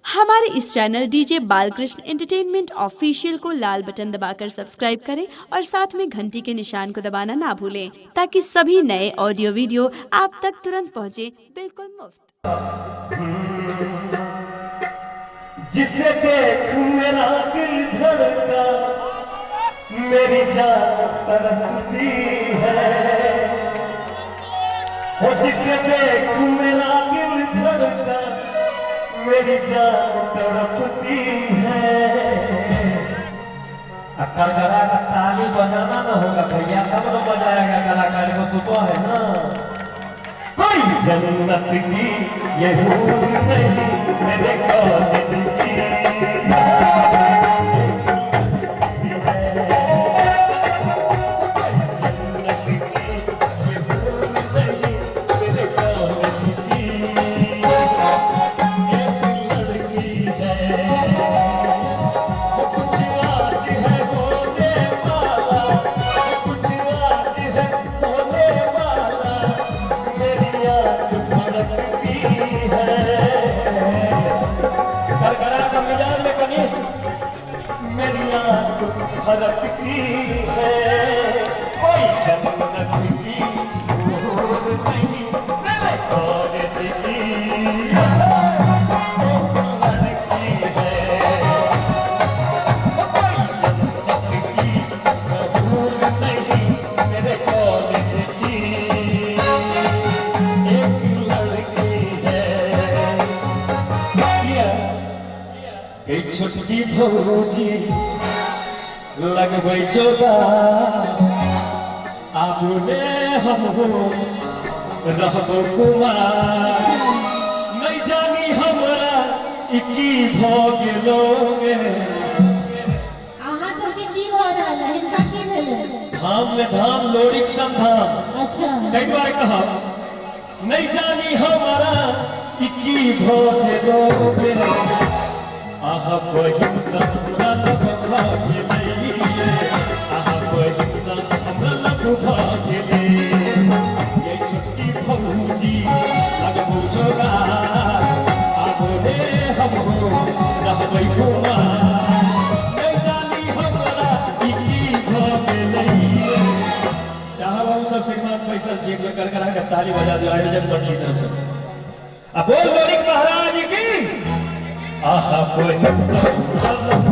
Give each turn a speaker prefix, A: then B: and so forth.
A: हमारे इस channel DJ Balkrishna entertainment official को लाल बटन दबाकर सब्सक्राइब करें और साथ में घंटी के निशान को दबाना ना भूलें, ताकि सभी नए ऑडियो वीडियो आप तक तुरंत पहुंचे, बिल्कुल मुफ्त।
B: जिसे देख मेरा दिल धड़का, मेरी जान तरसती है। हो जिसे देख मेरा दिल धड़का, मेरी जान तड़पती है।
C: कड़कड़ा का ताली बजाना ना होगा भैया, तब ना बजाएगा कलाकार को, सुबह है ना।
B: कोई जन्नत की ये हूर नहीं मेरे कॉलेज की, फरकती है। कोई जन्नत की हूर नहीं मेरे कॉलेज की, लड़की है। कोई जन्नत की हूर नहीं मेरे कॉलेज की, एक लड़की है। छोटकी भौजी लगबै जोगार, आबू ने हमहू रहबो कुमार। नहीं जानी हमरा ई की भ गेलो गे।
D: अहाँ सबके की भ रहल है, हिनका की भेलै?
B: धाम में धाम लोरिक संधाम।
D: अच्छा,
B: ताहि दुआरे कहब नहीं जानी हमरा ई की भ गेलो गे। आहा बहिन सँ हमरा लग भ गेलै, आहा बहिन सँ हमरा लग भ गेलै। ये छोटकी भौजी लगबौ जोगार, आबो रे हमहू रहबै कुमार। नहि जानी हमरा ई की भ गेलै।
C: चाहब हम सब श्रीमान बैसल छी, एक बेर कड़कड़ा के ताली बजा दियौ आयोजक मंडली तरफ से। आ बोल लोरिक महाराज की।
B: आहा बहिन सँ हमरा लग